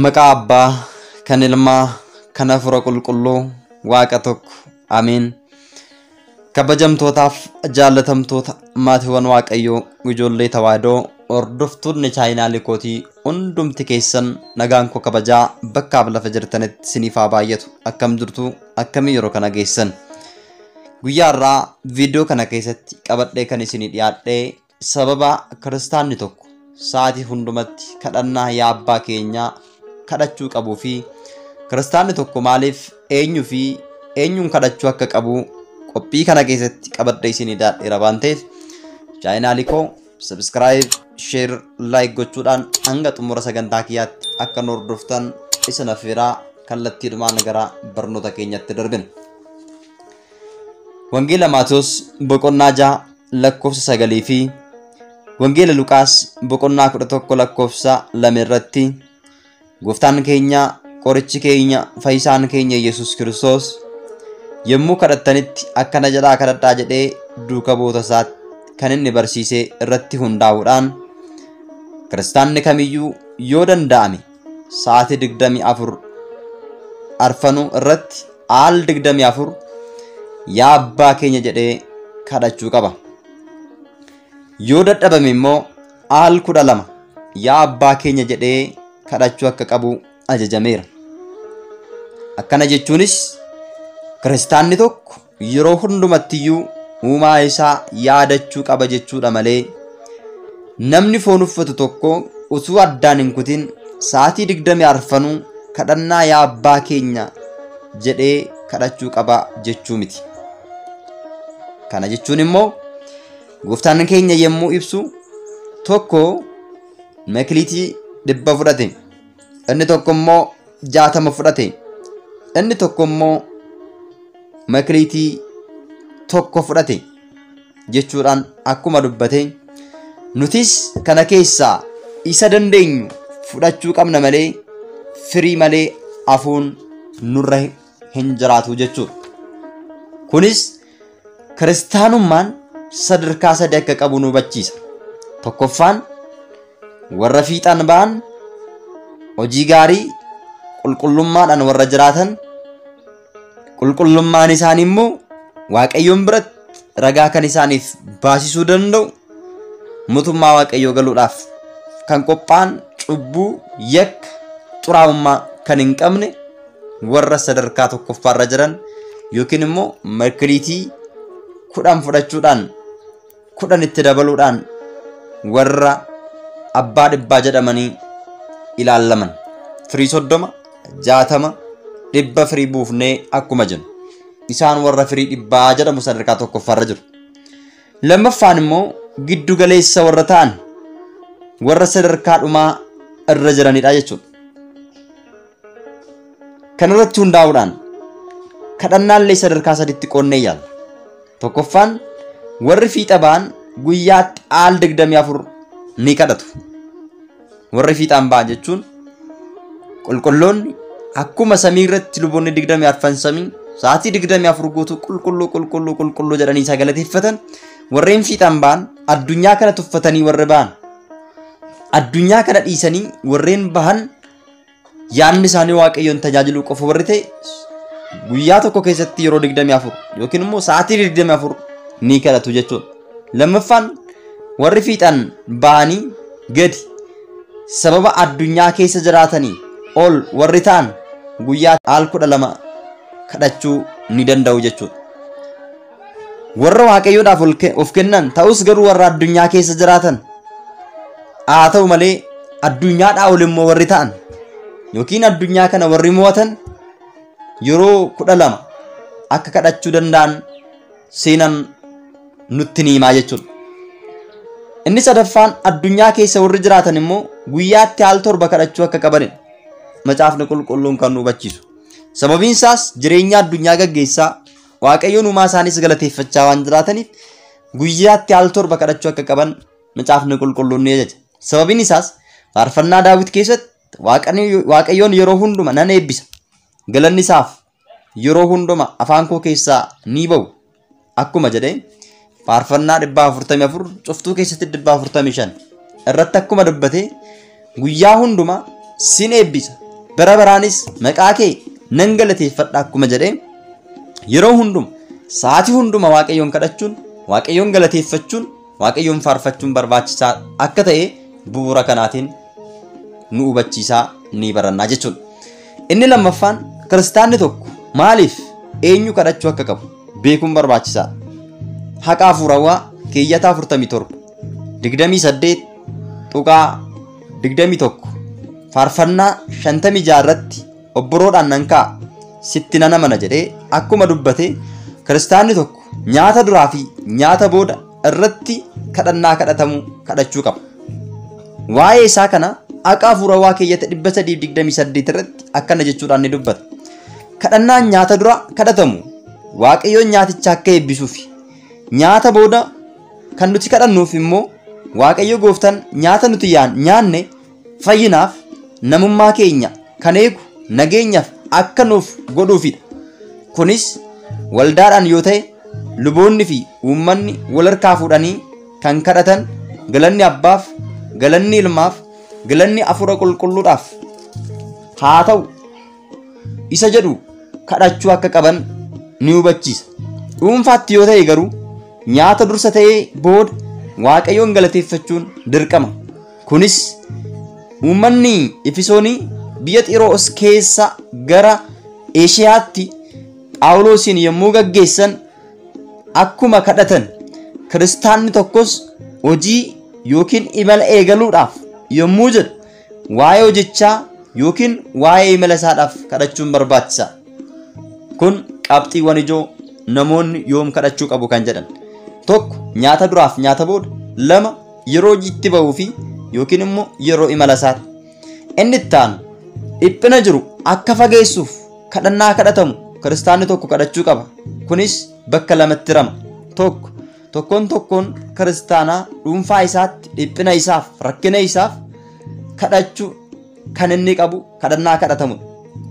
Maqaa Abbaa kan Ilmaa kan Hafuura Qulqulluu Waaqa tokko. Ameen. Kabajamtootaaf jaallatamtoota maatiiwwan Waaqayyoo, ijoollee tawaahidoo, hordoftoonni chaayinaalee kootii hundumti keessan, nagaan koo kabajaa bakkaaf lafa jirtanitti isiniif haa baay'atu. Akkam jirtu? Akkamii yeroo kana geessan? Guyyaa har'aa viidiyoo kana keessatti qabadhee kan isinii dhiyaadhee sababa kiristaanni tokko sa'aatii hundumatti kadhannaa yaa abbaa keenyaa kadhachuu qabuu fi kiristaanni tokko maaliif, eenyuu fi eenyuun kadhachuu akka qabu qophii kana keessatti qabadhee isinii dhiyaadheera waan ta'eef, chaayinaalii koo subscribe, share, like gochuudhaan hanga xumura sagantaa kiyyaatti akka nu hordoftan isin affeeraa, kallattiidhumaan gara barnoota keenyatti darbina. Wangeela Maatiyos boqonnaa 6 lakkoofsa 9 fi Wangeela Luqaas boqonnaa 11 lakkoofsa 2 irratti gooftaan keenya, qorichi keenya, fayyisaan keenya Yesuus Kiristoos yommuu kadhattanitti akkana jedhaa kadhadhaa jedhee duuka bu'oota isaatti kan inni barsiise irratti hundaa'uudhaan, kiristaanni kamiyyuu yoo danda'ame sa'aatii 24 arfanuu irratti aal 24 yaa abbaa keenya jedhee kadhachuu qaba. Yoo dadhabame immoo aal 12 yaa abbaa keenya jedhee kadhachuu akka qabu ajajameera. Akkana jechuunis kiristaanni tokko yeroo hundumattiyyuu uumaa isaa yaadachuu qaba jechuudha malee, namni foon uffatu tokko utuu addaan hin kutin sa'aatii 24 kadhannaa yaa abbaa keenya jedhee kadhachuu qaba jechuu miti. Kana jechuun immoo gooftaan keenya yommuu ibsu, tokko makiliitii 100 fudhate, inni tokko immoo 60 fudhate, inni tokko immoo makiliitii 1 fudhate jechuudhaan akkuma dubbate, nutis kana keessaa isa dandeenyu fudhachuu qabna malee firii malee hafuun nurra hin jiraatu jechuudha. Kunis kiristaanummaan sadarkaa sadi akka qabu nu hubachiisa. Tokkoffaan warra fiixaan ba'an, hojii gaarii qulqullummaadhaan warra jiraatan, qulqullummaan isaanii immoo Waaqayyoon biratti ragaa kan isaaniif baasisuu danda'u, mootummaa Waaqayyoo galuudhaaf kan qophaa'an, cubbuu, yakka, xuraa'ummaa kan hin qabne warra sadarkaa tokkoffaarra jiran, yookiin immoo makiliitii 10 fudhachuudhaan 10 itti dabaluudhaan warra abbaa dhibbaa jedhamanii ilaallaman. Firii 30, 60, 100 firii buufnee akkuma jennu, isaan warra firii dhibbaa jedhamu sadarkaa tokkoffaarra jiru. Lammaffaan immoo giddu galeessa warra ta'an, warra sadarkaa dhumaa irra jiranidha jechuudha. Kanarratti hundaa'uudhaan kadhannaallee sadarkaa saditti qoonnee yaalla. Tokkoffaan warri fiixa ba'an guyyaatti aal 24 ni kadhatu. Warri fiixaan ba'an jechuun qulqulloonni akkuma samii irratti luboonni 24 samii sa'aatii 24 guutuu qulqulluu, qulqulluu, qulqulluu jedhanii isa galateeffatan, warreen fiixaan ba'an, addunyaa kana tuffatanii warri ba'an, addunyaa kana dhiisanii warreen bahan, yaadni isaanii Waaqayyoon tajaajiluu qofa warri ta'e, guyyaa tokko keessatti yeroo 24 yookiin immoo sa'aatii 24 ni kadhatu jechuudha. Lammaffaan warri fiixaan ba'anii gadi sababa addunyaa keessa jiraatanii ol warri ta'an guyyaa aal 12 kadhachuu ni danda'u jechuudha. Warra Waaqayyoodhaaf of kennan ta'us garuu warra addunyaa keessa jiraatan haa ta'u malee, addunyaadhaa ol immoo warri ta'an yookiin addunyaa kana warri mo'atan yeroo 12 akka kadhachuu danda'an seenan nutti ni himaa jechuudha. Inni sadaffaan addunyaa keessa warri jiraatan immoo guyyaatti al 7 kadhachuu akka qabanidha macaafni qulqulluun kan nu hubachiisu. Sababiin isaas jireenya addunyaa gaggeessaa, Waaqayyoon uumaa isaanis galateeffachaa waan jiraataniif, guyyaatti al 7 kadhachuu akka qaban macaafni qulqulluun ni ajaja. Sababiin isaas faarfannaa Daawit keessatti Waaqayyoon yeroo hunduma nan eebbisa, galanni isaaf yeroo hunduma afaan koo keessaa ni ba'u akkuma jedhee, faarfannaa 144 cuftuu keessatti 145 irratti akkuma dubbate, guyyaa hunduma sin eebbisa, Bara baraanis maqaa kee nan galateeffadha akkuma jedhee yeroo hunduma sa'aatii hunduma Waaqayyoon kadhachuun, Waaqayyoon galateeffachuun, Waaqayyoon faarfachuun barbaachisaa akka ta'e bu'uura kanaatiin nu hubachiisaa ni barannaa jechuudha. Inni lammaffaan kiristaanni tokko maaliif eenyu kadhachuu akka qabu beekuun barbaachisaadha. Haqa hafuurawaa keeyyata 47 28 tuqaa 21 faarfannaa 56 irratti obboroodhaan nan ka'a sitti nan amana jedhee akkuma dubbate kiristaanni tokko nyaata duraa fi nyaata booda irratti kadhannaa kadhatamu kadhachuu qaba. Waa'ee isaa kana haqa hafuurawaa keeyyata 328 irratti akkana jechuudhaan ni dubbata. Kadhannaan nyaata dura kadhatamu Waaqayyoon nyaaticha akka eebbisuufi nyaata booda kan nuti kadhannuuf immoo Waaqayyo gooftaan nyaata nuti nyaanne fayyinaaf namummaa keenya kan eegu nageenyaaf akka nuuf godhuufidha. Kunis waldaadhaan yoo ta'e luboonni fi uummanni wal harkaa fuudhanii kan kadhatan galanni abbaaf, galanni ilmaaf, galanni hafuura qulqulluudhaaf haa ta'u isa jedhu kadhachuu akka qaban ni hubachiisa. Dhuunfaatti yoo ta'e garuu nyaata dursa ta'ee booda Waaqayyoon galateeffachuun dirqama. Kunis uummanni Efesoonii biyya Xiroos keessa gara Eeshiyaatti Phaawulosiin yommuu gaggeessan akkuma kadhatan kiristaanni tokkos hojii yookiin imala eegaluudhaaf yommuu jedhu waa'ee hojichaa yookiin waa'ee imala isaadhaaf kadhachuun barbaachisaa. Kun qabxiiwwan ijoo namoonni yoom kadhachuu qabu kan jedhan. Tokko nyaata duraaf nyaata booda, lama yeroo hojiitti bahuu fi yookiin immoo yeroo imala isaati. Inni itti aanu dhiphina jiru akka fageessuuf kadhannaa kadhatamu kiristaanni tokko kadhachuu qaba. Kunis bakka lamatti rama. Tokko tokkoon tokkoon kiristaanaa dhuunfaa isaatti dhiphina isaaf rakkina isaaf kadhachuu kan inni qabu kadhannaa kadhatamudha.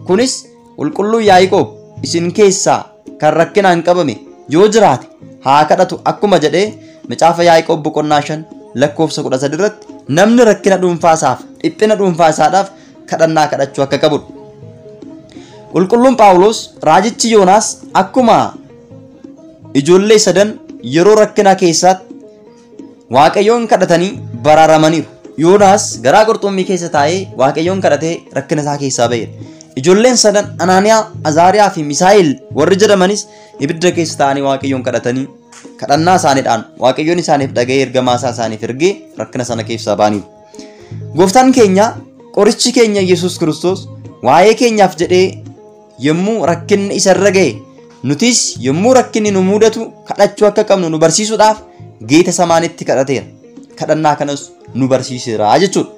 Kunis qulqulluu Yaaqoob isin keessaa kan rakkinaan qabame yoo jiraate haa kadhatu akkuma jedhee macaafa Yaaqoob boqonnaa 5 lakkoofsa 13 irratti namni rakkina dhuunfaa isaaf dhiphina dhuunfaa isaadhaaf kadhannaa kadhachuu akka qabudha. Qulqulluun Phaawulos raajichi Yoonaas akkuma ijoollee sadan yeroo rakkina keessaatti Waaqayyoon kadhatanii baraaramaniiru. Yoonaas garaa qurxummii keessa taa'ee Waaqayyoon kadhatee rakkina isaa keessaa ba'eera. Ijoolleen sadan Anaaniyaa, Azaariyaa fi Misaa'el warri jedhamanis ibidda keessa taa'anii Waaqayyoon kadhatanii kadhannaa isaaniidhaan Waaqayyoon isaaniif dhaga'ee ergamaa isaa isaaniif ergee rakkina sana keessaa ba'aniiru. Gooftaan keenya qorichi keenya Yesuus Kiristoos waa'ee keenyaaf jedhee yommuu rakkinni isarra ga'e nutis yommuu rakkinni nu mudatu kadhachuu akka qabnu nu barsiisuudhaaf geeta samaanitti kadhateera. Kadhannaa kanas nu barsiiseera jechuudha.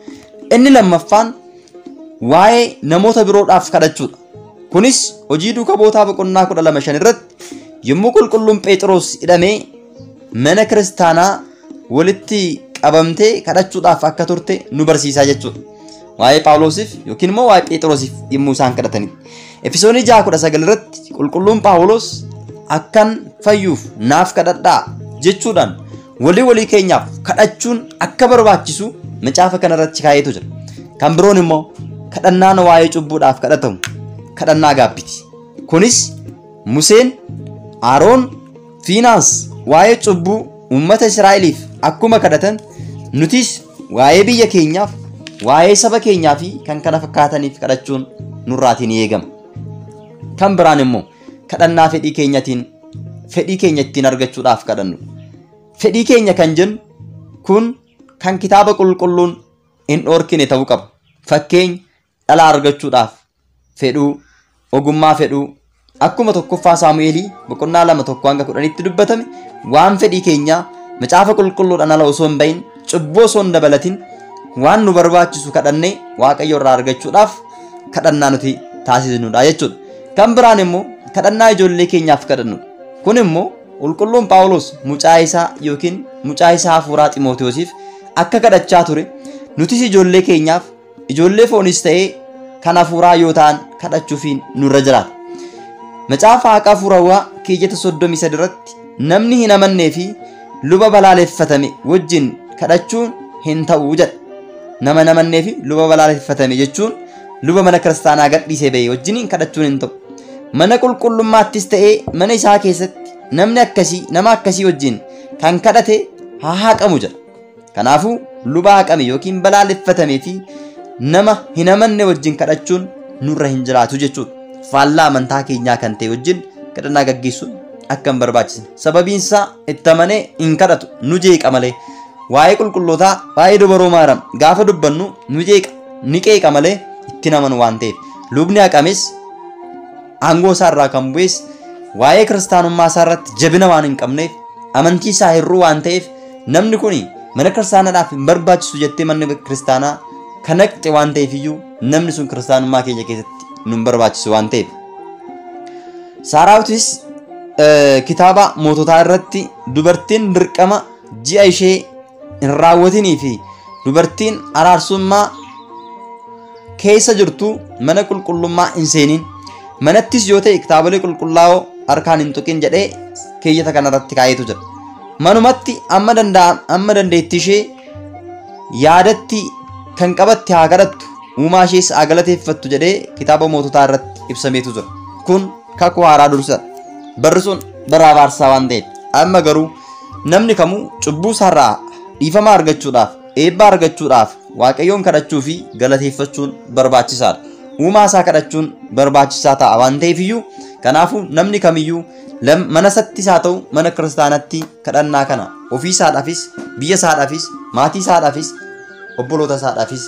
Inni lammaffaan waa'ee namoota biroodhaaf kadhachuudha. Kunis hojii duuka bootaa boqonnaa 12:5 irratti yommuu qulqulluun Phexros hidhamee mana kiristaanaa walitti qabamtee kadhachuudhaaf akka turte nu barsiisaa jechuudha. Waa'ee Phaawulosiif yookiin immoo waa'ee Phexrosiif yommuu isaan kadhatanitti. Efesoonii 6:19 irratti qulqulluun Phaawulos akkan fayyuuf naaf kadhadhaa jechuudhaan walii walii keenyaaf kadhachuun akka barbaachisu macaafa kanarratti kaa'eetu jira. Kan biroon immoo kadhannaan waa'ee cubbuudhaaf kadhatamu kadhannaa gaabbiti. Kunis Museen, Aroon, Fiinaas waa'ee cubbuu uummata Israa'eliif akkuma kadhatan nutis waa'ee biyya keenyaaf, waa'ee saba keenyaa fi kan kana fakkaataniif kadhachuun nurraatiin eegama. Kan biraan immoo kadhannaa fedhii keenyatiin fedhii keenya ittiin argachuudhaaf kadhannu. Fedhii keenya kan jennu kun kan kitaaba qulqulluun hin dhorkine ta'uu qaba. Fakkeenya dhala argachuudhaaf fedhuu, ogummaa fedhuu, akkuma tokkoffaa Saamu'eelii boqonnaa 2:1 hanga 10tti dubbatame waan fedhii keenyaa macaafa qulqulluudhaan ala osoo hin bahin cubbuu osoo hin dabalatin waan nu barbaachisu kadhannee Waaqayyo irraa argachuudhaaf kadhannaa nuti taasisnudha jechuudha. Kan biraan immoo kadhannaa ijoollee keenyaaf kadhannudha. Kun immoo qulqulluun Phaawulos mucaa isaa yookiin mucaa isaa hafuuraa Ximootiyoosiif akka kadhachaa ture nutis ijoollee keenyaaf ijoollee foonis ta'ee kan hafuuraa yoo ta'an kadhachuufiin nurra jiraata. Macaafa haqa hafuurawaa keeyyata 33 irratti namni hin amannee fi luba balaaleffatame wajjin kadhachuun hin ta'u jedha. Nama hin amannee fi luba balaaleffatame jechuun Luba mana kiristaanaa gadhiisee ba'e wajjiniin kadhachuun hin ta'u. Mana qulqullummaattis ta'ee mana isaa keessatti namni akkasii nama akkasii wajjin kan kadhate haa haqamu jedha. Kanaafuu luba haqame yookiin balaaleffatamee fi nama hin amanne wajjin kadhachuun nurra hin jiraatu jechuudha. Faallaa amantaa keenyaa kan ta'e wajjin kadhannaa gaggeessuun akka hin barbaachisne. Sababiin isaa itti amanee hin kadhatu, nu jeeqa malee. Waa'ee qulqullootaa, waa'ee dubaroo maaram gaafa dubbannu nu jeeqa, ni qeeqa malee itti amanu waan ta'eef. Lubni haqames aangoo isaa irraa kan bu'es waa'ee kiristaanummaa isaa irratti jabina waan hin qabneef, amantii isaa hir'uu waan ta'eef, namni kun mana kiristaanaadhaaf hin barbaachisu jettee manni kiristaanaa kan haqxe waan ta'eef iyyuu namni sun kiristaanummaa keenya keessatti nu hin barbaachisu waan ta'eef. Saaraawutis kitaaba moototaa irratti dubartiin dirqama ji'a ishee hin raawwatinii fi dubartiin araarsummaa keessa jirtu mana qulqullummaa hin seeniin, manattis yoo ta'e kitaabolee qulqullaa'oo harkaan hin tuqin jedhee keeyyata kanarratti kaa'eetu jira. Manumatti amma danda'am amma dandeettii ishee yaadatti kan qabatte haa kadhattu, uumaa ishees haa galateeffattu jedhee kitaaba moototaa irratti ibsameetu jira. Kun kakuu haaraa dursa. Barri sun bara abaarsaa waan ta'eef. Amma garuu namni kamuu cubbuu isaarraa dhiifama argachuudhaaf, eebba argachuudhaaf Waaqayyoon kadhachuu fi galateeffachuun barbaachisaadha. Uumaa isaa kadhachuun barbaachisaa ta'a waan ta'eef iyyuu kanaafuu namni kamiyyuu mana isaattis haa ta'u mana kiristaanatti kadhannaa kana ofii isaadhaafis, biyya isaadhaafis, maatii isaadhaafis, obboloota isaadhaafis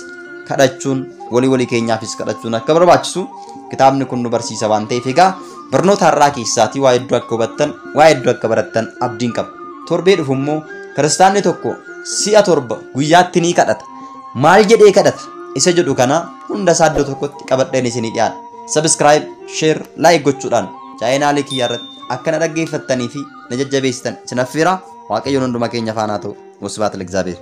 kadhachuun walii walii keenyaafis kadhachuun akka barbaachisu kitaabni kun nu barsiisa waan ta'eef egaa barnoota har'aa keessaatii waa hedduu akka hubattan, waa hedduu akka barattan abdiin qaba. Torbee dhufu immoo kiristaanni tokko si'a 7 guyyaatti ni kadhata. Maal jedhee kadhata? Isa jedhu kana hunda isaa iddoo tokkotti qabadheen isinii dhiyaadha. Subscribe, share, like gochuudhaan chaayinaalee kiyyaa irratti akka na dhaggeeffattanii fi na jajjabeessitan isin affeera. Waaqayyoon hunduma keenya faanaa ta'u. Wasbaat Ligzaabeer.